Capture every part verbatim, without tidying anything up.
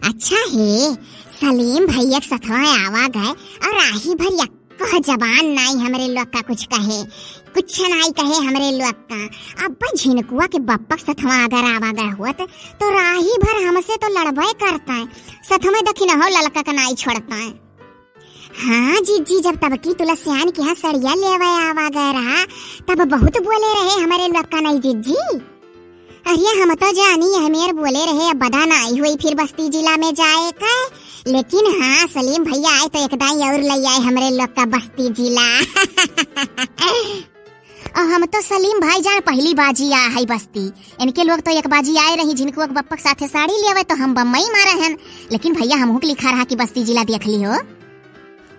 अच्छा हे, सलीम भैया के सथवा आवा गए और राही भर यक्को जबान नाई हमरे लोग का कुछ कहे, कुछ नाई कहे हमरे लोग का। अब झिनकुआ के बप्पक सथवा अगर आवा गए होत तो राही भर हमसे तो लड़बे करता है, सथवे दखिनहो ललका के नाई छोड़ता है। हाँ जिज्जी, जब तब की तुलसियान के यहाँ सड़िया लेवे आवा गए रहा, तब बहुत बोले रहे हमरे लोग का नाई जिज्जी। अरे हम तो जानी है, मेर बोले रहे, अब बदा नाई हुई फिर बस्ती जिला में जाए का। लेकिन हाँ, सलीम भैया आए तो एक दाई और ले आए हमरे लोग का बस्ती जिला। और हम तो सलीम भाईजान पहली बाजी आ है बस्ती। इनके लोग तो एक बाजी आए रही, झिनकुआ के बप्पक साथे साड़ी लेवे तो हम बम्बई मारे हन। लेकिन भैया हमहू के लिखा रहा कि बस्ती जिला देख लिहो।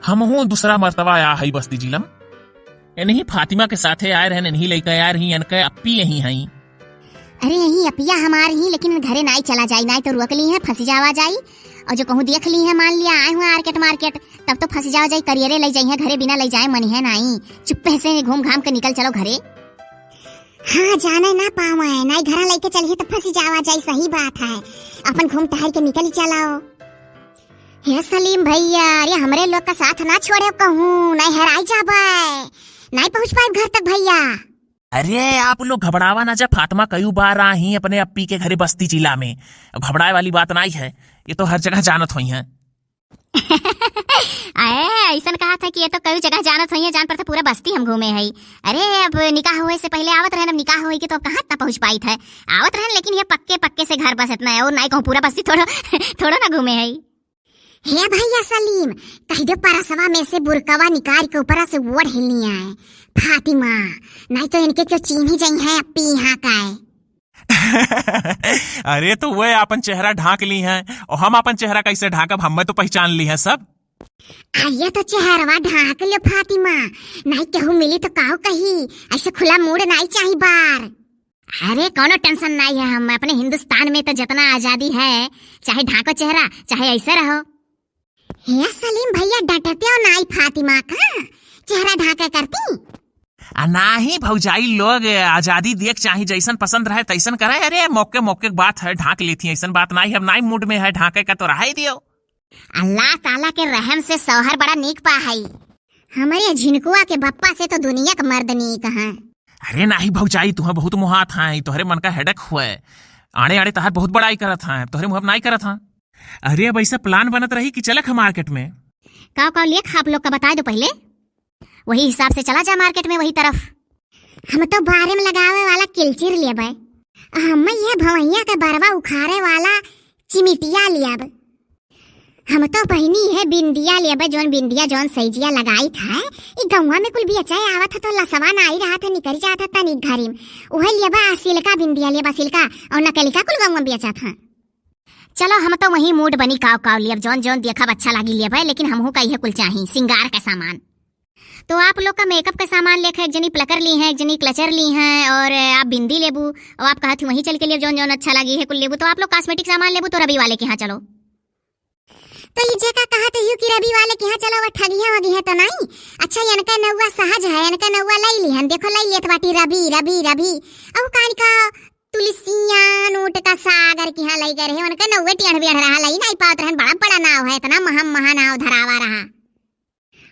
हमहू दूसरा मर्तबा आ है बस्ती जिला में। इन्हीं फातिमा के साथे आए रहन, इन्हीं लइका आए रही, इनके अप्पी यही हैं। अरे यही अपिया हमार ही, लेकिन घरे नाई चला जाई, नाई तो रोक ली है, फंसी जावा जाई। और जो कहूँ देख ली है, मान लिया आए हुए आर्केट मार्केट, तब तो फंसी जावा जाई, करियरे लई जाई है घरे, बिना लई जाए मन है नाई। चुप्पे से घूम घाम के निकल चलो घरे। हाँ, जाने ना पावे, नाई घरा लइके चलिए तो फंसी जावा जाई, सही बात है। अपन घूम टहर के निकल चलाओ। हे सलीम भैया, अरे हमरे लोग का साथ ना छोड़े कहूँ, नाई हेराई जाबे, नाई पहुँच पाए घर तक भैया। अरे आप लोग घबरावा ना जा, फातिमा कई बार आई अपने अप्पी के घरे बस्ती जिला में। अब घबराए वाली बात नाई है, ये तो हर जगह जानत होई हैं। अरे ऐसन कहा था कि ये तो कई जगह जानत होई हैं, जान पर था पूरा बस्ती हम घूमे हई। अरे अब निकाह होए से पहले आवत रहन, अब निकाह होए के तो अब कहाँ इतना पहुँच पाई था, आवत रहन, लेकिन ये पक्के पक्के से घर बस इतना है, और नाई कहूँ पूरा बस्ती थोड़ो थोड़ो ना घूमे हई। हे भैया सलीम, कह दे परसवा में से बुरकवा निकाल के ऊपरा से ओढ़ लिया है फातिमा, नाई तो इनके क्यों चीन्ही जाई है अप्पी यहाँ का है। अरे तो वह आपन चेहरा ढांक ली हैं, और हम आपन चेहरा कैसे ढांकब, हमें तो पहचान ली हैं सब। अरे तो चेहरवा ढांक लो फातिमा, नाई केहू मिली तो काऊ कही, ऐसे खुला मूड़ नाई चाही बार। अरे कौनो टेंशन नाई है, हम अपने हिंदुस्तान में तो जितना आजादी है, चाहे ढांको चेहरा चाहे ऐसे रहो। हे सलीम भैया, डटते हो नाई फातिमा का चेहरा ढांके करती? आ नाही भौजाई लोग, आजादी दिए के चाही, जैसन पसंद रहे तैसन करे। अरे मौके मौके के बात है, ढांक लेती, ऐसन बात नाई, हम नाई मूड में है ढांके का, तो रहे दियो। अल्लाह ताला के रहम से शौहर बड़ा नीक पा है। हमरे झिनकुआ के बप्पा से तो दुनिया के मर्द नीक हैं। अरे नाही भौजाई, तुहें बहुत मोहात हैं, तोहरे मन का हेडक हुए। आड़े आड़े तहार बहुत बड़ाई करत हैं, तोहरे मुँह नाई करत हैं। अरे अब ऐसा प्लान बनत रही कि चलक हम मार्केट में। काव काव लेख आप लोग का बताए दो पहले, वही हिसाब से चला जा मार्केट में वही तरफ। हम तो बारे में लगावे वाला किलचिर लेबे, हम ये भवैया के बरवा उखाड़े वाला चिमिटिया लेब। हम तो बहिनी है बिंदिया लेबे, जौन बिंदिया जौन सैजिया लगाई था, ई गौवा में कुल बेचे आवत है तो लसवा ना आई रहा था, निकल जात है तनी घरी में, उहे लेबे। आ सिल्का बिंदिया लेबे, सिल्का और नकलिका कुल गौवा में बेचा था। चलो हम तो वही मूड बनी, काव काव लेब, जौन जौन देखब अच्छा लागी लेबे, लेकिन हमहू का इहे कुल चाही सिंगार का सामान। तो आप लोग का मेकअप का सामान लेखा एक जनी प्लकर ली हैं, एक जनी क्लचर ली हैं, और आप बिंदी लेबू, और आप कहत ही वहीं चल के लेब, जौन जौन अच्छा लागी है कुल लेबू। तो आप लोग कॉस्मेटिक सामान लेबू तो रवि वाले के यहाँ चलो। तो ई जेका कहत हियो कि रवि वाले के यहाँ चलो, वो ठगिया वगिया तो नहीं? अच्छा, इनका नौवा सहज है, इनका नौवा लाई ली हन, देखो लाई लेत बाटी रवि, रवि, रवि। अब कान का तुलसिया नोट का सागर के यहाँ लाई गए रहे, उनका नौवे टेढ़ बेढ़ रहा, लाई नहीं पावत रहन, बड़ा बड़ा नाव है, इतना महा महा नाव धरावा रहा।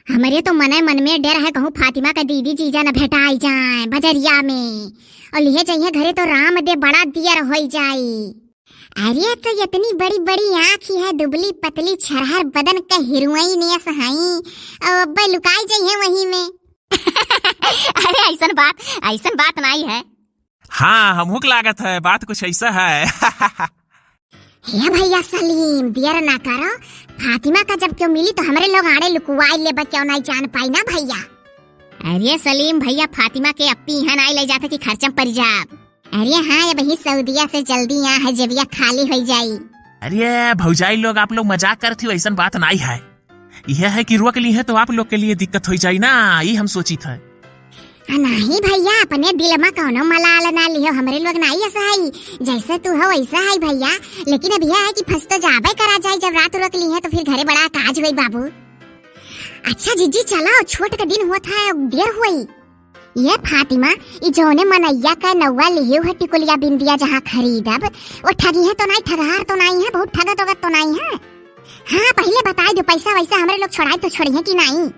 हमरे तो मने मन में डर है, कहूँ फातिमा का दीदी जीजा न भेटाई जाए बजरिया में, और लिहे जाइए घरे तो राम दे बड़ा दियर होई जाई। अरे तो इतनी बड़ी बड़ी आँखी है, दुबली पतली छरहर बदन का हीरोइन यस हई, और अब्बे लुकाई जाइए वहीं में। अरे ऐसन बात, ऐसन बात नाई है। हाँ, हमहू के लागत है, बात कुछ ऐसा है। हे भैया सलीम, देर ना करो, फातिमा का जब क्यों मिली तो हमरे लोग आड़े लुकवाई लेबे, क्यों नहीं जान पाई ना भैया। अरे सलीम भैया, फातिमा के अप्पी यहाँ नाई ले जाते कि खर्चम पड़ जाब। अरे हाँ, अब ही सऊदिया से जल्दी यहाँ है, जेबिया खाली हो जाई। अरे भौजाई लोग, आप लोग मजाक करत हो, ऐसन बात नाई है। यह है कि रोक ली है तो आप लोग के लिए दिक्कत हो जाई ना, ये हम सोचित है। आ, नाही भैया, अपने दिल में कौनो मलाल ना लिहो, हमरे लोग नाई ऐसा है, जैसे तू हो वैसा है भैया। लेकिन अब यह है कि फंस तो जाबे करा जाए, जब रात रोक ली है तो फिर घरे बड़ा काज होई बाबू। अच्छा जीजी, चलो, छोट का दिन होत है, देर होई। ये फातिमा, ई जौने मनैया का नौवा लिहे हुए टिकुलिया बिंदिया जहाँ खरीदब, वो ठगी है तो नाई, ठगहार तो नाई है, बहुत ठगत वगत तो नाई है? हाँ, पहिले बताई दो, पैसा वैसा हमरे लोग छोड़ाई तो छोड़ी है कि नाई?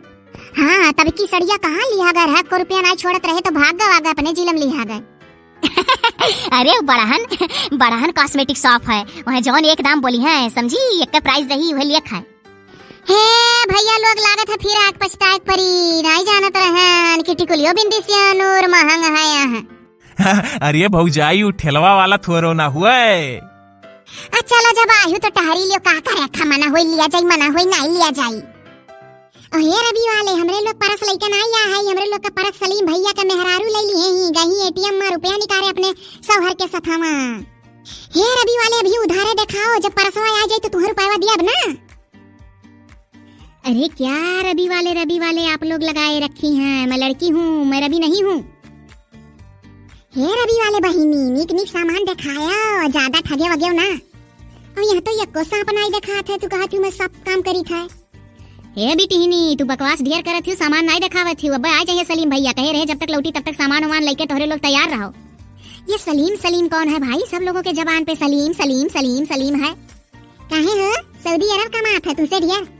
हाँ, तब की सड़िया कहाँ लिहा गए रहे, को रुपया नाई छोड़त रहे तो भाग गवा गए, अपने जिलम लिहा गए। अरे, वो बड़हन, बड़हन cosmetic shop है, वहाँ जौन एक दाम बोली है, समझी, एक प्राइस रही, वही लिया खाए। हे भैया लोग, लागत है फिर आग पछताए के परी, नाई जानत रहन कि टिकुलियो बिंदी सियानूर महंग है यहाँ। अरे भौजाई, उ ठेलवा वाला थोरो ना हुए। अच्छा लो, जब आयु तो टहरी लियो, का करे, खा मना होई लिया जाई, मना होई नाई लिया जाई। ओ हे रवि वाले, हमरे लोग परस लइके नाई आ है, हमरे लोग का परस सलीम भैया के मेहरारू ले लिए ही, गही एटीएम में रुपया निकाले अपने सौहर के सथवा। हे रवि वाले, अभी उधारे देखाओ, जब परसवा आ जाई तो तुहर रुपया दियब ना। अरे क्या रवि वाले, रवि वाले आप लोग लगाए रखी हैं? मैं लड़की हूँ, मैं रवि नहीं हूँ। हे रवि वाले बहिनी, नीक नीक सामान देखाया, ज्यादा ठगे वगे ना। और यहाँ तो यक्को सांप नाई देखात है, तू कहत हूँ मैं सब काम करीत है। हे बिटिहनी, तू बकवास ढेर करत हूँ, सामान नाई देखावत हूँ। अब आ जाइए सलीम भैया, कहे रहे जब तक लौटी तब तक सामान वामान लेके तोहरे लोग तैयार रहो। ये सलीम सलीम कौन है भाई? सब लोगों के जबान पे सलीम सलीम सलीम सलीम है। काहे हो? सऊदी अरब कमात है तुमसे ढेर।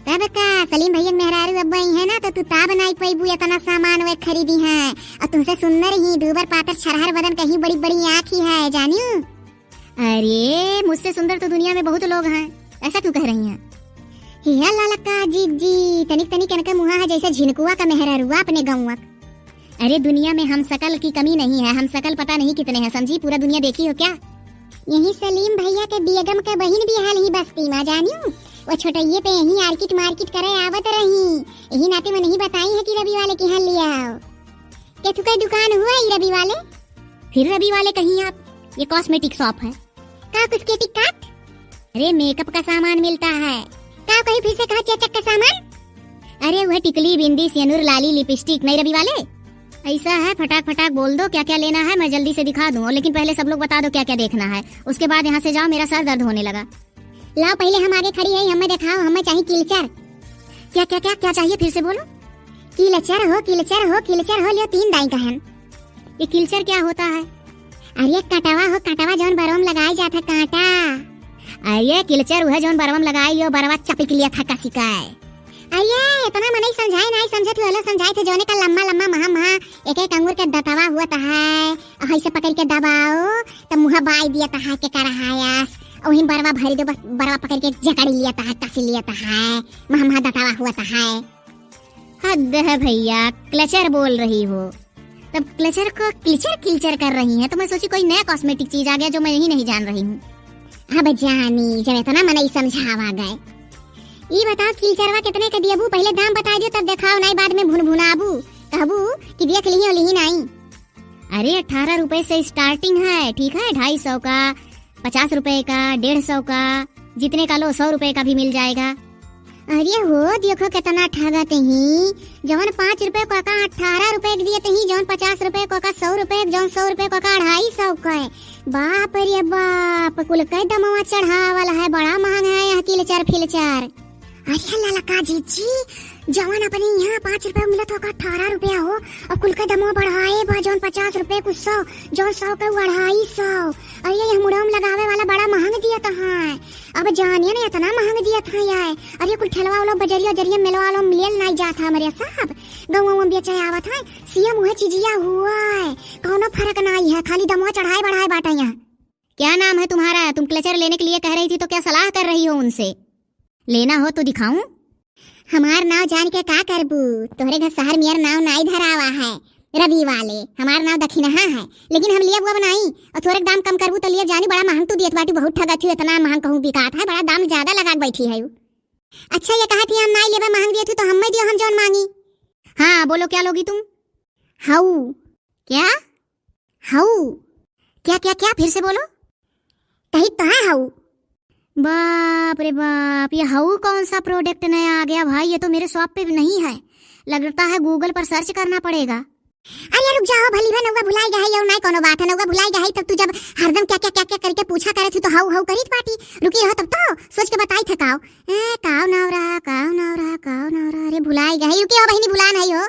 तब का सलीम भैया के मेहरारू अब आई है ना, तो तू ताब नाई पैबू, इतना सामान वे खरीदी है। और तुमसे सुंदर ही दूबर पातर छरहर बदन कहीं बड़ी बड़ी आँख ही है, जानियो। अरे, मुझसे सुंदर तो दुनिया में बहुत लोग हैं, ऐसा क्यों कह रही हैं? हिया ललका जीजी, तनिक तनिक इनका मुहा है जैसे झिनकुआ का मेहरारुआ अपने गौवा। अरे, दुनिया में हम शकल की कमी नहीं है, हम शकल पता नहीं कितने हैं, समझी? पूरा दुनिया देखी हो क्या? यही सलीम भैया के बेगम के बहिन भी हाल ही बस्ती में, जानियो। वो छोटइये पे यही आर्किट मार्किट करे आवत रही, यही नाते में नहीं बताई है कि रवि वाले के यहाँ ले आओ। केथू का दुकान हुआ ई रवि वाले? फिर रवि वाले कहीं आप, ये cosmetic shop है। का कुछ के टिकात? अरे, makeup का सामान मिलता है। का कहीं फिर से कहा चेचक का सामान? अरे, वह टिकली, बिंदी, सेनुर, लाली, लिपस्टिक नहीं रवि वाले? ऐसा है, फटाक फटाक बोल दो क्या क्या लेना है, मैं जल्दी से दिखा दूँ, लेकिन पहले सब लोग बता दो क्या क्या देखना है, उसके बाद यहाँ से जाओ, मेरा सर दर्द होने लगा। लाओ, पहिले हम आगे खड़ी है, हमें देखाओ, हमें चाही किलचर। क्या, क्या, क्या, क्या चाहिए, फिर से बोलो। किलचर हो, किलचर हो, किलचर हो, लियो तीन दाई कहन। ये किलचर क्या होता है? अरे कटवा हो, कटवा जौन बरवा में लगाई जात है, कांटा। अरे किलचर उहे जौन बरवा में लगाई, यो बरवा चपिक लिया था कसी का। अरे इतना मनई समझाए नाई समझत हुए, लो समझाए थे, जौने का लम्मा लम्मा महा महा एक एक अंगूर के दतवा हुआ था है, और ऐसे पकड़ के दबाओ, तो मुँह बाई दिया तहा के करहायस, वही बरवा भरी दो, बस बरवा पकड़ के जकड़ लिया तहा, कस लिया तहा, महा महा दतावा हुआ तहा। हद है भैया, क्लचर बोल रही हो, तब क्लचर को क्लिचर क्लिचर कर रही हैं, तो मैं सोची कोई नया cosmetic चीज आ गया जो मैं ही नहीं जान रही हूँ। अब जानी, जब इतना मनई समझावा गए। ई बताओ, किलचरवा कितने के दियबू? पहले दाम बता दियो, तब देखाओ, नाई बाद में भुनभुनाबू, कहबू कि देख लिही और लिही नाई। अरे, अठारह रुपए से starting है, ठीक है, ढाई सौ का, पचास रुपए का, डेढ़ सौ का, जितने का लो, सौ रुपए का भी मिल जाएगा। अरे हो, देखो कितना ठगत ही, जौन पाँच रुपए को का अठारह रुपए के दिए तही, जौन पचास रुपए को का सौ रुपए, जौन सौ रुपए को का अढ़ाई सौ का है। बाप रे बाप, कुल के दमवा चढ़ावल है, बड़ा महंग है यह किलचर फिलचर। अरे ललका जीजी, जवन अपने यहाँ पाँच रुपया मिलत हो, का अठारह रुपया हो, और कुल के दमवा बढ़ाए बा, जौन पचास रुपये कुछ सौ, जौन सौ के उ अढ़ाई सौ। अरे ये मुड़वा में लगावे वाला बड़ा महंग दियत है। अब जानिए ना, इतना महंग दियत है यार। अरे कुल ठेलवा वाला, बजरिया उजरिया, मेलवा वाला मिलेल नाई जात है हमरे साहब। गौवा में बेचे आवत है, सिया मुँहे चिजिया हुआ है, कौनो फर्क नाई है, खाली दमवा चढ़ाए बढ़ाए बाटे यहाँ। क्या नाम है तुम्हारा? तुम क्लचर लेने के लिए कह रही थी, तो क्या सलाह कर रही हो उनसे? लेना हो तो दिखाऊं? हमार नाव जान के का करबू? तोहरे घर शहर मियर नाव नाई धरावा है, रवि वाले। हमार नाव दखिनहा है, लेकिन हम लियब अब नाई, और थोड़े दाम कम करबू तो लियब जानी, बड़ा महंग तू दियत बाटी, बहुत ठगत हूँ, इतना महंग कहूँ बिकात है, बड़ा दाम ज्यादा लगा के बैठी है। अच्छा, ये कहा थी हम नाई लेबे, महंग दिए थी तो हमें दियो, हम जौन मांगी। हाँ, बोलो, क्या लोगी तुम? हाउ। क्या? हाउ। क्या, क्या, क्या? फिर से बोलो। कही तो है हाउ। बाप रे बाप, ये हाउ कौन सा प्रोडक्ट नया आ गया भाई? ये तो मेरे शॉप पे भी नहीं है, लगता है Google पर सर्च करना पड़ेगा। अरे रुक जाओ, भली बहन, नौवा भुलाई गए है, यो नाई कोनो बात है, नौवा भुलाई गए है, तब तू जब हरदम क्या, क्या, क्या, क्या करके पूछा करे थी, तो हाउ, हाउ करीत बाटी। रुकी रहो, तब तो सोच के बताई था काव। ए, काव नाव रहा, काव नाव रहा, काव नाव रहा, अरे भुलाई गए है, रुकी हो बहिनी, भुला नहीं हो।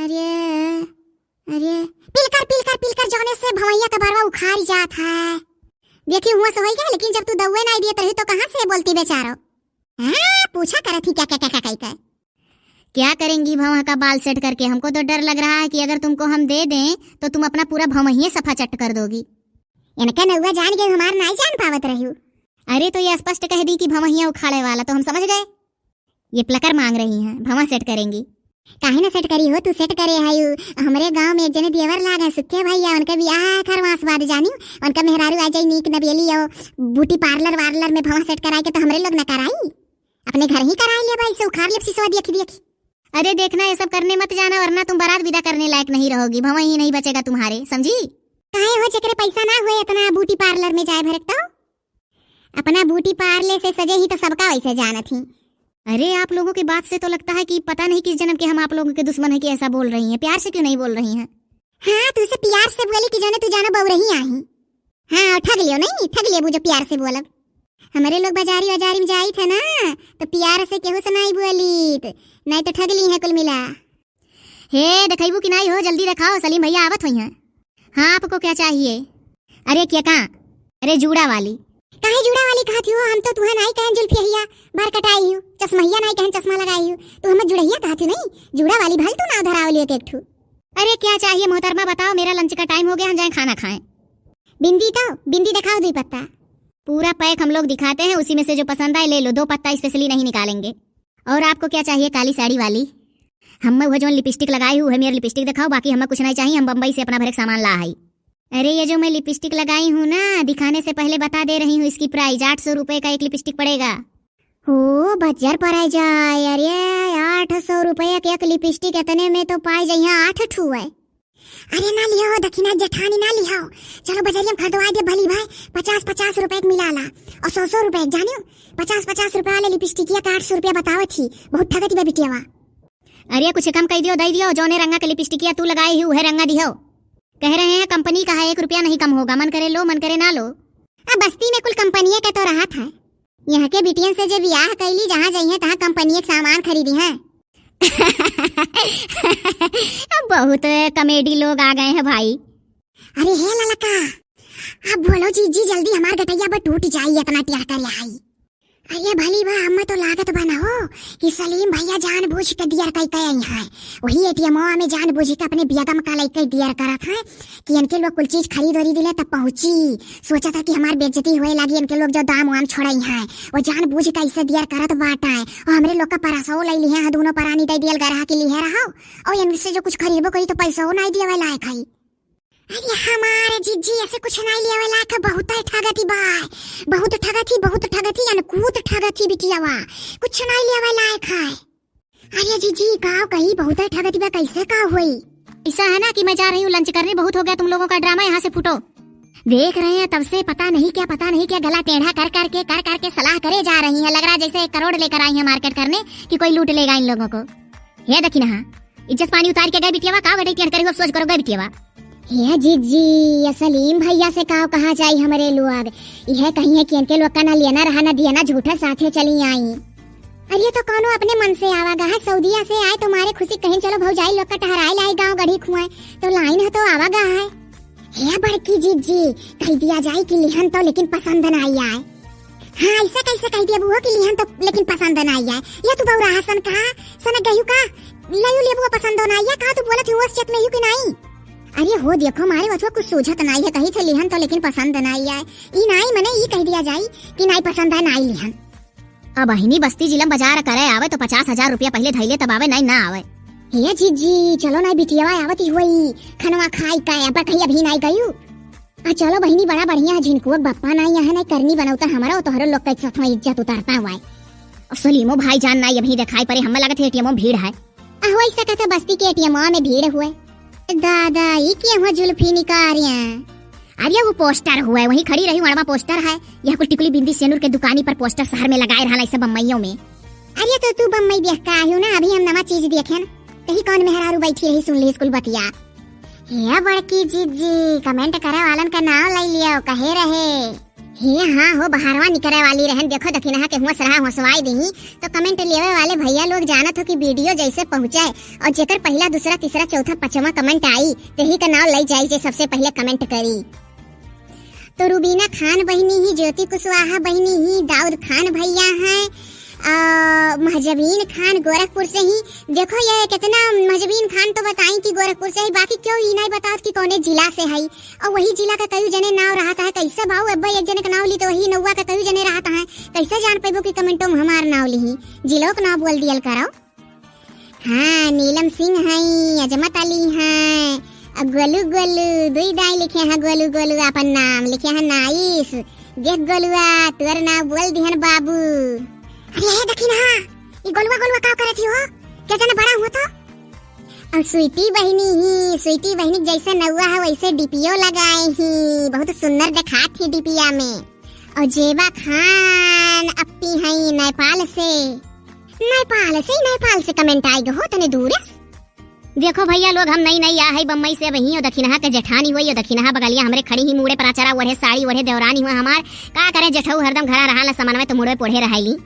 अरे, अरे, पिलकर, पिलकर, पिलकर, जौने से भवैया का बरवा उखाड़ जात है। देखी हुआ से होई गया, लेकिन जब तू दउए नाई दियत रही तो कहाँ से बोलती बेचारो? हाँ, पूछा करत ही क्या, क्या, क्या, क्या, क्या, क्या? क्या करेंगी भवां का बाल सेट करके? हमको तो डर लग रहा है कि अगर तुमको हम दे दें तो तुम अपना पूरा भवहिये सफा चट कर दोगी। इनका नउआ जान गए, हमार नाई जान पावत रही। अरे तो ये स्पष्ट कह दी कि भवहिया उखाड़े वाला, तो हम समझ गए। ये प्लकर मांग रही हैं, भवां सेट करेंगी। काहे ना सेट करी हो, तू सेट करे है यू। हमरे गांव में एक जने देवर लागे सुखे भैया, उनका बियाह है खरमास बाद जानी, उनका मेहरारू आ जाई नीक नबेली और ब्यूटी पार्लर वार्लर में भवां सेट कराए के तो हमरे लोग न कराई, अपने घर ही कराई ले भाई से उखाड़ ले सिसवा देखी देखी। अरे देखना, ये सब करने मत जाना, वरना तुम बारात विदा करने लायक नहीं रहोगी, भवां ही नहीं बचेगा तुम्हारे, समझी? काहे हो, जेकरे पैसा ना हुए इतना ब्यूटी पार्लर में जाए भरक तो? अपना ब्यूटी पार्लर से सजे ही तो सबका वैसे जानत ही। अरे, आप लोगों की बात से तो लगता है कि पता नहीं किस जन्म के हम आप लोगों के दुश्मन हैं कि ऐसा बोल रही हैं। प्यार से क्यों नहीं बोल रही हैं? हाँ, तुझसे प्यार से बोली कि जाने तू जाना बउरही आही। हाँ, ठग लियो नहीं, ठग लियो बुझो प्यार से बोलब। हमरे लोग बाजारी बाजारी में जाई थे ना, तो प्यार से केहू से नहीं बोली, नहीं तो ठग ली है कुल मिला। हे, देखइबू कि नाई हो, जल्दी देखाओ, सलीम भैया आवत होइहैं। हाँ, आपको क्या चाहिए? अरे, क्या कहाँ? अरे, जूड़ा वाली। काहे जूड़ा वाली कहत हो? हम तो तुहा नाई कहन जुल्फिया, बार कटाई हो, चश्महिया नाई कहन चश्मा लगाई हो, तू हमें जुड़हिया कहत हो नहीं, जूड़ा वाली भल तू ना धराव लियो के एक ठू। अरे, क्या चाहिए मोहतरमा, बताओ, मेरा लंच का टाइम हो गया, हम जाएं खाना खाएं। बिंदी तो, बिंदी देखाओ दुई पत्ता। पूरा पैक हम लोग दिखाते हैं, उसी में से जो पसंद आए ले लो, दो पत्ता स्पेशली नहीं निकालेंगे। और आपको क्या चाहिए काली साड़ी वाली? हम्मे वो जौन लिपस्टिक लगाई हूँ, उहे मेर लिपस्टिक देखाओ, बाकी हम्मे कुछ नहीं चाहिए, हम बम्बई से अपना भरे के सामान ला आई। अरे ये जो मैं लिपस्टिक लगाई हूँ ना, दिखाने से पहले बता दे रही हूँ, इसकी प्राइस आठ सौ रुपए का एक लिपस्टिक पड़ेगा। हो बजर पड़े जाए, अरे आठ सौ रुपया के एक लिपस्टिक, इतने में तो पाई जाइए आठ ठू है। अरे ना लिहो, दखिना जेठानी ना लिहो, चलो बजरिया में खरीदवा दे भली भाई, पचास पचास रुपए के मिलाला और सौ सौ रुपए के, जानियो, पचास पचास रुपए वाले लिपस्टिकिया का आठ सौ रुपया बतावत ही, बहुत ठगत बा बिटियावा। अरे कुछ कम कह दियो, दे दियो, जौने रंगा के लिपस्टिकिया तू लगाए ही उहे रंगा दिहो। कह रहे हैं कंपनी का है, एक रुपया नहीं कम होगा, मन करे लो, मन करे ना लो। अब बस्ती में कुल कंपनिये के तो रहत है, यहाँ के बिटियन से जे बियाह कैली, जहाँ जइहें तहाँ कंपनिये के सामान खरीदी हैं। अब बहुत कॉमेडी लोग आ गए हैं भाई। अरे हे ललका, अब बोलो जीजी, जल्दी हमार गटैया बा टूट जाई, इतना टिया करे आई। अरे भली बा, हमें तो लागत बा ना हो कि सलीम भैया जानबूझ के दियर कई के आई हैं, वही एटीएमवा में जानबूझ के अपने बेगम का लइके दियर करत हैं कि इनके लोग कुल चीज खरीद वरीद ले तब पहुँची। सोचा था कि हमार बेइज्जती होए लागी, इनके लोग जो दाम वाम छोड़ई हैं, वो जानबूझ के ऐसे दियर करत बाटे। और हमरे लोग का परसो ले लिहे हैं, दोनों परानी दे दियल गरहा के लिहे रहो, और इनसे जो कुछ खरीदबो करी तो पैसो नहीं दिए लायक है। अरे हमारे जीजी ऐसे कुछ नहीं लेवे लायक है, बहुत है ठगती बा, बहुत ठगती, बहुत ठगती, अनकूत ठगती बिटियावा, कुछ नहीं लेवे लायक है। अरे जीजी का कही, बहुत है ठगती बा, कैसे का होई? ऐसा है ना कि मैं जा रही हूँ लंच करने, बहुत हो गया तुम लोगों का ड्रामा, यहाँ से फुटो। देख रहे हैं तब से पता नहीं क्या, पता नहीं क्या गला टेढ़ा कर करके, कर करके सलाह करे जा रही हैं। लग रहा है जैसे एक करोड़ लेकर आई हैं मार्केट करने कि कोई लूट लेगा इन लोगों को। हे दखिनहा, इज्जत पानी उतार के गए बिटियावा, का गटई टेढ़ करी हो, अफसोस करो गए बिटियावा। हे जीजी, ये सलीम भैया से का कहा जाई हमरे लोग, यह कही है कि इनके लोग का ना लेना रहा ना दिया ना, झूठा साथे चली आई। अरे तो कौनो अपने मन से आवा गा है, सऊदिया से आए तुम्हारे खुशी कहीं चलो भौजाई लोग का टहराए लाई गाँव गढ़ी खुआए, तो लाइन है तो आवा गा है। हे बड़की जीजी, कह दिया जाए कि लिहन तो लेकिन पसंद ना आई आए। हाँ, ऐसा कैसे कह दिया बुआ कि लिहन तो लेकिन पसंद ना आई आए? ये तू बौरा हसन कहा, सनक गयू का, लयू लेबुआ पसंद ना आई आए, का तू बोलत हुआ चेत में यू कि नहीं? अरे हो देखो, मारे बचवा कुछ सूझत नाई है, कही थे लिहन तो लेकिन पसंद नाई आए। ई नाई मने ई कह दिया जाई कि नाई पसंद है, नाई लिहन। अब अहिनी बस्ती जिलम बाजार करे आवे तो पचास हजार रुपया पहले धैले तब आवे, नाई ना आवे। हे जीजी, चलो नाई बिटियावा आवत ही हुई, खनवा खाई का, अब कहीं अभी नाई गयू। आ चलो बहिनी, बड़ा बढ़िया है, झिनकुआ के बप्पा नाई है, नाई करनी बनौता हमारा, तोहरो लोग के साथ में इज्जत उतारता हुआ है। और सलीमो भाई जान नाई अभी दिखाई पड़े, हमें लगत है एटीएमओ में भीड़ है। अहो, ऐसा कहता बस्ती के एटीएमओ में भीड़ हुए। दादा, ई के हुआ जुल्फी निकारिया? अरे, वो पोस्टर हुआ है, वहीं खड़ी रही, वड़वा पोस्टर है। यह कुल टिकुली बिंदी सेनुर के दुकानी पर पोस्टर शहर में लगाए रहला, ऐसे बम्बइयों में। अरे, तो तू बम्बई देख के आयु ना, अभी हम नवा चीज देखेन। कहीं कौन मेहरारू बैठी रही, सुन ली स्कूल बतिया। हे बड़की जीजी, कमेंट करे वालन का नाम ले लियो, कहे रहे। हे हाँ हो, बहरवा निकरे वाली रहन, देखो दखिनहा के हुआ सरहा होसवाई देही, तो comment लेवे वाले भैया लोग जानत हो कि video जैसे पहुँचे और जेकर पहिला, दूसरा, तीसरा, चौथा, पाँचवा comment आई, तेही का नाव लई जाई जे सबसे पहिले comment करी। तो रूबीना खान बहिनी ही, ज्योति कुशवाहा बहिनी ही, दाऊद खान भैया हैं, आ, महजबीन खान गोरखपुर से ही। देखो ये कितना महजबीन खान तो बताई कि गोरखपुर से ही, बाकी क्यों ई नहीं बतावत कि कौने जिला से है। और वही जिला का कई जने नाव रहत है, कैसे बाऊ अब्बा एक जने का नाव ली तो वही नौवा का कई जने रहत है, कैसे जान पैबो कि commentओ में हमार नाव लिही? जिलो का नाव बोल दियल करो। हाँ, नीलम सिंह हई, अजमत अली हैं, आ गोलू गोलू, दुई दाई लिखे हैं गोलू गोलू, आपन नाम लिखे हैं nice। देख गोलुआ, तोर नाव बोल दिहन बाबू। अरे हे दखिनहा, ई गोलुआ गोलुआ का करत ही हो? के जने बड़ा हुआ तो? और स्वीटी बहिनी ही, स्वीटी बहिनी जैसे नौवा है वैसे डीपीओ लगाए ही, बहुत सुंदर देखात ही डीपीआ में। और जेबा खान अप्पी हई नेपाल से। नेपाल से, नेपाल से comment आइ गो हो तने दूर से। देखो भैया लोग, हम नई नई आ है बम्बई से, अब ही और दखिनहा के जेठानी हुई, और दखिनहा बगलिया हमरे खड़ी ही, मुड़े पराचरा ओढ़े, साड़ी ओढ़े देवरानी हुआ हमार। का करे जेठऊ, हरदम घरा रहा न समनवे तो मुड़े पोढ़े रहाइली।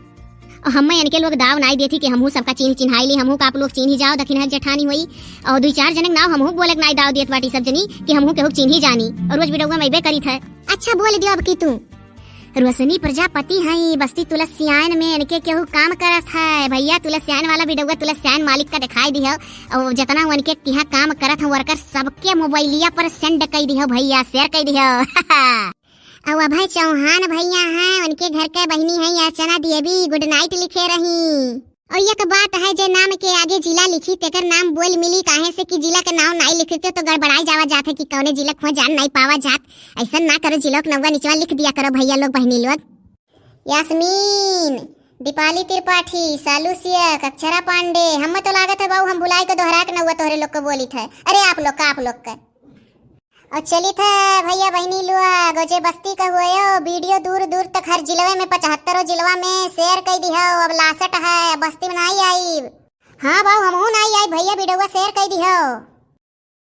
और हमें इनके लोग दाव नाई देती कि हमहू सबका चीन्ह चिन्हाई ली, हमहू का आप लोग चीन्ही जाओ, दखिनहा के जेठानी हुई। और दुई चार जने के नाव हमहू बोले के नाई दाव देत बाटी सब जनी कि हमहू केहू के चीन्ही जानी, और रोज वीडियो में अइबे करी थे। अच्छा बोल दियो अब की तू। रोशनी प्रजापति हई, बस्ती तुलसियान में इनके केहू काम करत है। भैया तुलसियान वाला वीडियो तुलसियान मालिक का दिखाई दिहो, और जितना उनके किहाँ काम करत है worker सबके मोबाइलिया पर send कई दिहो भैया, share कई दिहो। और अभय चौहान भैया हैं, उनके घर के बहिनी हैं अर्चना देवी, good night लिखे रही। और एक बात है, जे नाम के आगे जिला लिखी, तेकर नाम बोल मिली, काहे से कि जिला के नाम नाई लिखते तो गड़बड़ाई जावा जात है कि कौने जिला को जान नाई पावा जात। ऐसा ना करो, जिला के नौवा निचवा लिख दिया करो भैया लोग, बहिनी लोग। यास्मीन, दीपाली त्रिपाठी, सालू सियक, अक्षरा पांडे, हम तो लागत है बाऊ, हम भुलाई के दोहरा के नौवा तोहरे लोग को बोली थे। अरे आप लोग का, आप लोग का। और चलित है भैया बहिनी लोग, जे बस्ती का हुए हो, वीडियो दूर दूर तक हर जिलवे में, पचहत्तरों जिलवा में share कई दिहो। अब लासट है, अब बस्ती में नाई आई। हाँ बाऊ, हमहू नाई आई भैया, वीडियो share कई दिहो।